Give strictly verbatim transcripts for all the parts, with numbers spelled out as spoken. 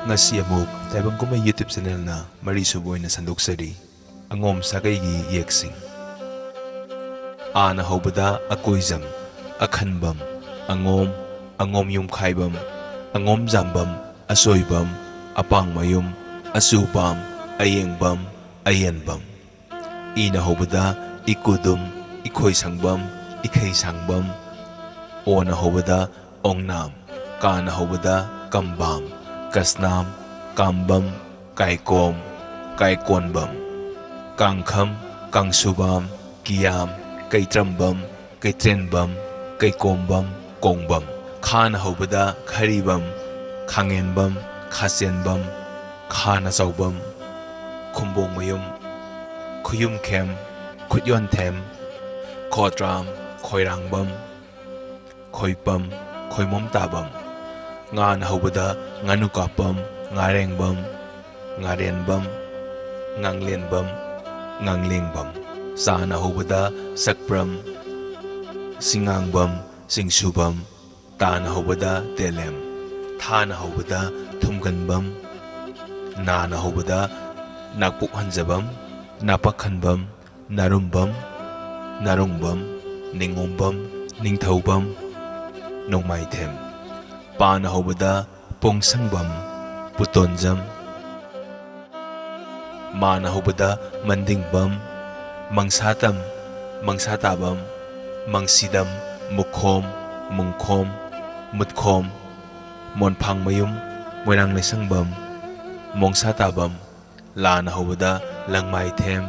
ꯉꯁꯤ ꯑꯃꯨꯛ ꯇꯥꯏꯕꯪ ꯀꯨꯝꯍꯩ YouTube ꯆꯦꯅꯦꯜꯅ ꯃꯔꯤꯁꯨꯕ ꯑꯣꯏꯅ ꯁꯟꯗꯣꯛꯆꯔꯤ꯫ ꯑꯉꯣꯝ ꯁꯥꯒꯩꯒꯤ ꯌꯦꯛꯁꯤꯡ꯫ ꯑꯥꯅ ꯍꯧꯕꯗ ꯑꯀꯣꯏꯖꯝ, ꯑꯈꯟꯕꯝ, ꯑꯉꯣꯝ, ꯑꯉꯣꯝ ꯌꯨꯝꯈꯥꯏꯕꯝ, ꯑꯉꯣꯝ ꯖꯥꯝꯕꯝ, ꯑꯆꯣꯏꯕꯝ, ꯑꯄꯥꯡꯃꯌꯨꯝ, ꯑꯆꯨꯄꯥꯝ, ꯑꯌꯦꯡꯕꯝ, ꯑꯌꯦꯟꯕꯝ꯫ ꯏꯅ ꯍꯧꯕꯗ ꯏꯀꯨꯗꯨꯝ, ꯏꯈꯣꯏꯁꯪꯕꯝ, ꯏꯈꯩꯁꯥꯡꯕꯝ꯫ ꯑꯣꯅ ꯍꯧꯕꯗ ꯑꯣꯡꯅꯥꯝ, ꯀꯥꯅ ꯍꯧꯕꯗ ꯀꯝꯕꯥꯝ, ꯀꯁꯅꯥꯝ, ꯀꯥꯝꯕꯝ, ꯀꯥꯏꯀꯣꯝ, ꯀꯥꯏꯀꯣꯟꯕꯝ, ꯀꯥꯡꯈꯝ, ꯀꯥꯡꯁꯨꯕꯥꯝ, ꯀꯤꯌꯥꯝ, ꯀꯩꯇ꯭ꯔꯝꯕꯝ, ꯀꯩꯇ꯭ꯔꯦꯟꯕꯝ, ꯀꯩꯀꯣꯝꯕꯝ, ꯀꯣꯡꯕꯝ꯫ ꯈꯥꯅ ꯍꯧꯕꯗ ꯈꯔꯤꯕꯝ, ꯈꯥꯉꯦꯟꯕꯝ, ꯈꯥꯆꯦꯟꯕꯝ, ꯈꯥꯅ ꯆꯥꯎꯕꯝ, ꯈꯨꯝꯕꯣꯡꯃꯌꯨꯝ, ꯈꯨꯌꯨꯝꯈꯦꯝ, ꯈꯨꯠꯌꯣꯟꯊꯦꯝ, ꯈꯣꯇ꯭ꯔꯥꯝ, ꯈꯣꯏꯔꯥꯡꯕꯝ, ꯈꯣꯏꯄꯝ, ꯈꯣꯏꯃꯣꯝ ꯇꯥꯕꯝ꯫ ꯉꯥꯅ ꯍꯧꯕꯗ ꯉꯥꯅꯨ ꯀꯥꯞꯄꯝ, ꯉꯥꯔꯦꯡꯕꯝ, ꯉꯥꯔꯦꯟꯕꯝ, ꯉꯥꯡꯂꯦꯟꯕꯝ, ꯉꯥꯡꯂꯦꯡꯕꯝ꯫ ꯆꯥꯅ ꯍꯧꯕꯗ ꯆꯛꯄ꯭ꯔꯝ, ꯆꯤꯉꯥꯡꯕꯝ, ꯆꯤꯡꯁꯨꯕꯝ꯫ ꯇꯥꯅ ꯍꯧꯕꯗ ꯇꯦꯂꯦꯝ, ꯊꯥꯅ ꯍꯧꯕꯗ ꯊꯨꯝꯒꯟꯕꯝ, ꯅꯥꯅ ꯍꯧꯕꯗ ꯅꯥꯛꯄꯣꯛ ꯍꯟꯖꯕꯝ, ꯅꯥꯄꯛ ꯍꯟꯕꯝ, ꯅꯥꯔꯨꯝꯕꯝ, ꯅꯥꯔꯨꯡꯕꯝ, ꯅꯤꯡꯉꯣꯝꯕꯝ, ꯅꯤꯡꯊꯧꯕꯝ, ꯅꯣꯡꯃꯥꯏꯊꯦꯝ꯫ ꯄꯥꯅ ꯍꯧꯕꯗ ꯄꯣꯡꯁꯪꯕꯝ, ꯄꯨꯇꯣꯟꯖꯝ꯫ ꯃꯥꯅ ꯍꯧꯕꯗ ꯃꯟꯗꯤꯡꯕꯝ, ꯃꯪꯁꯥꯇꯝ, ꯃꯪꯁꯥꯇꯥꯕꯝ, ꯃꯪꯁꯤꯗꯝ, ꯃꯨꯈꯣꯝ, ꯃꯨꯡꯈꯣꯝ, ꯃꯨꯠꯈꯣꯝ, ꯃꯣꯟꯐꯥꯡꯃꯌꯨꯝ, ꯃꯣꯏꯔꯥꯡ ꯂꯩꯁꯪꯕꯝ, ꯃꯣꯡꯁꯥꯇꯥꯕꯝ꯫ ꯂꯥꯅ ꯍꯧꯕꯗ ꯂꯪꯃꯥꯏꯊꯦꯝ,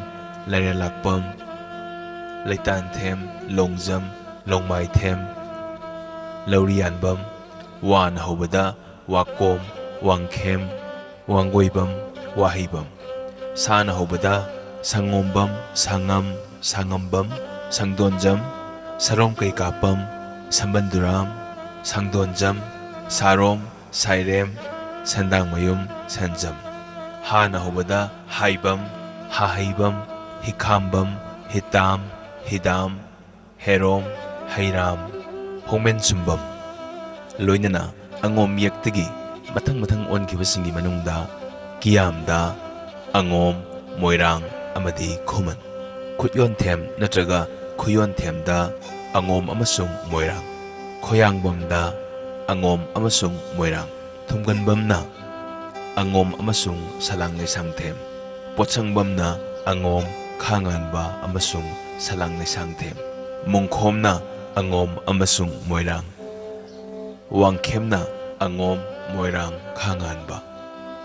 ꯂꯩꯔꯦꯂꯥꯛꯄꯝ, ꯂꯩꯇꯥꯟꯊꯦꯝ, ꯂꯣꯡꯖꯝ, ꯂꯣꯡꯃꯥꯏꯊꯦꯝ, ꯂꯧꯔꯤꯌꯥꯟꯕꯝ꯫ ꯋꯥꯅ ꯍꯧꯕꯗ ꯋꯥꯀꯣꯝ, ꯋꯥꯡꯈꯦꯝ, ꯋꯥꯡꯒꯣꯏꯕꯝ, ꯋꯥꯍꯩꯕꯝ꯫ ꯁꯥꯅ ꯍꯧꯕꯗ ꯁꯪꯉꯣꯝꯕꯝ, ꯁꯥꯉꯝ, ꯁꯥꯉꯝꯕꯝ, ꯁꯪꯗꯣꯟꯖꯝ, ꯁꯔꯣꯝ ꯀꯩꯀꯥꯄꯝ, ꯁꯝꯕꯟꯗꯨꯔꯥꯝ, ꯁꯪꯗꯣꯟꯖꯝ, ꯁꯥꯔꯣꯝ, ꯁꯥꯏꯔꯦꯝ, ꯁꯟꯗꯥꯡꯃꯌꯨꯝ, ꯁꯟꯖꯝ꯫ ꯍꯥꯅ ꯍꯧꯕꯗ ꯍꯥꯏꯕꯝ, ꯍꯥꯍꯩꯕꯝ, ꯍꯤꯈꯥꯝꯕꯝ, ꯍꯤꯇꯥꯝ, ꯍꯤꯗꯥꯝ, ꯍꯦꯔꯣꯝ, ꯍꯩꯔꯥꯝ, ꯍꯣꯡꯃꯦꯟ ꯁꯨꯝꯕꯝ꯫ ꯂꯣꯏꯅꯅ ꯑꯉꯣꯝ ꯌꯦꯛꯇꯒꯤ ꯃꯊꯪ ꯃꯊꯪ ꯑꯣꯟꯈꯤꯕꯁꯤꯡꯒꯤ ꯃꯅꯨꯡꯗ ꯀꯤꯌꯥꯝꯗ ꯑꯉꯣꯝ, ꯃꯣꯏꯔꯥꯡ ꯑꯃꯗꯤ ꯈꯨꯃꯟ, ꯈꯨꯠꯌꯣꯟꯊꯦꯝ ꯅꯠꯇ꯭ꯔꯒ ꯈꯨꯌꯣꯟꯊꯦꯝꯗ ꯑꯉꯣꯝ ꯑꯃꯁꯨꯡ ꯃꯣꯏꯔꯥꯡ, ꯈꯣꯌꯥꯡꯕꯝꯗ ꯑꯉꯣꯝ ꯑꯃꯁꯨꯡ ꯃꯣꯏꯔꯥꯡ, ꯊꯨꯝꯒꯟꯕꯝꯅ ꯑꯉꯣꯝ ꯑꯃꯁꯨꯡ ꯁꯂꯥꯡ ꯂꯩꯁꯥꯡꯊꯦꯝ, ꯄꯣꯠꯁꯪꯕꯝꯅ ꯑꯉꯣꯝ, ꯈꯥꯉꯥꯟꯕ ꯑꯃꯁꯨꯡ ꯁꯂꯥꯡ ꯂꯩꯁꯥꯡꯊꯦꯝ, ꯃꯨꯡꯈꯣꯝꯅ ꯑꯉꯣꯝ ꯑꯃꯁꯨꯡ ꯃꯣꯏꯔꯥꯡ, ꯋꯥꯡꯈꯦꯝꯅ ꯑꯉꯣꯝ, ꯃꯣꯏꯔꯥꯡ, ꯈꯥꯉꯥꯟꯕ,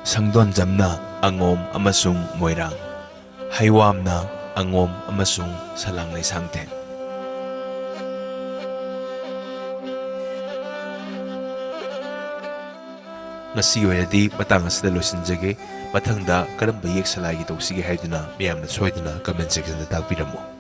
ꯁꯪꯗꯣꯟꯖꯝꯅ ꯑꯉꯣꯝ ꯑꯃꯁꯨꯡ ꯃꯣꯏꯔꯥꯡ, ꯍꯩꯋꯥꯝꯅ ꯑꯉꯣꯝ ꯑꯃꯁꯨꯡ ꯁꯂꯥꯡ ꯂꯩꯁꯥꯡꯊꯦꯝ꯫ ꯉꯁꯤꯒꯤ ꯑꯣꯏꯅꯗꯤ ꯃꯇꯥꯡ ꯑꯁꯤꯗ ꯂꯣꯏꯁꯤꯟꯖꯒꯦ꯫ ꯃꯊꯪꯗ ꯀꯔꯝꯕ ꯌꯦꯛ ꯁꯂꯥꯏꯒꯤ ꯇꯧꯁꯤꯒꯦ ꯍꯥꯏꯗꯨꯅ ꯃꯌꯥꯝꯅ ꯁꯣꯏꯗꯅ comment sectionꯗ ꯇꯥꯛꯄꯤꯔꯝꯃꯨ꯫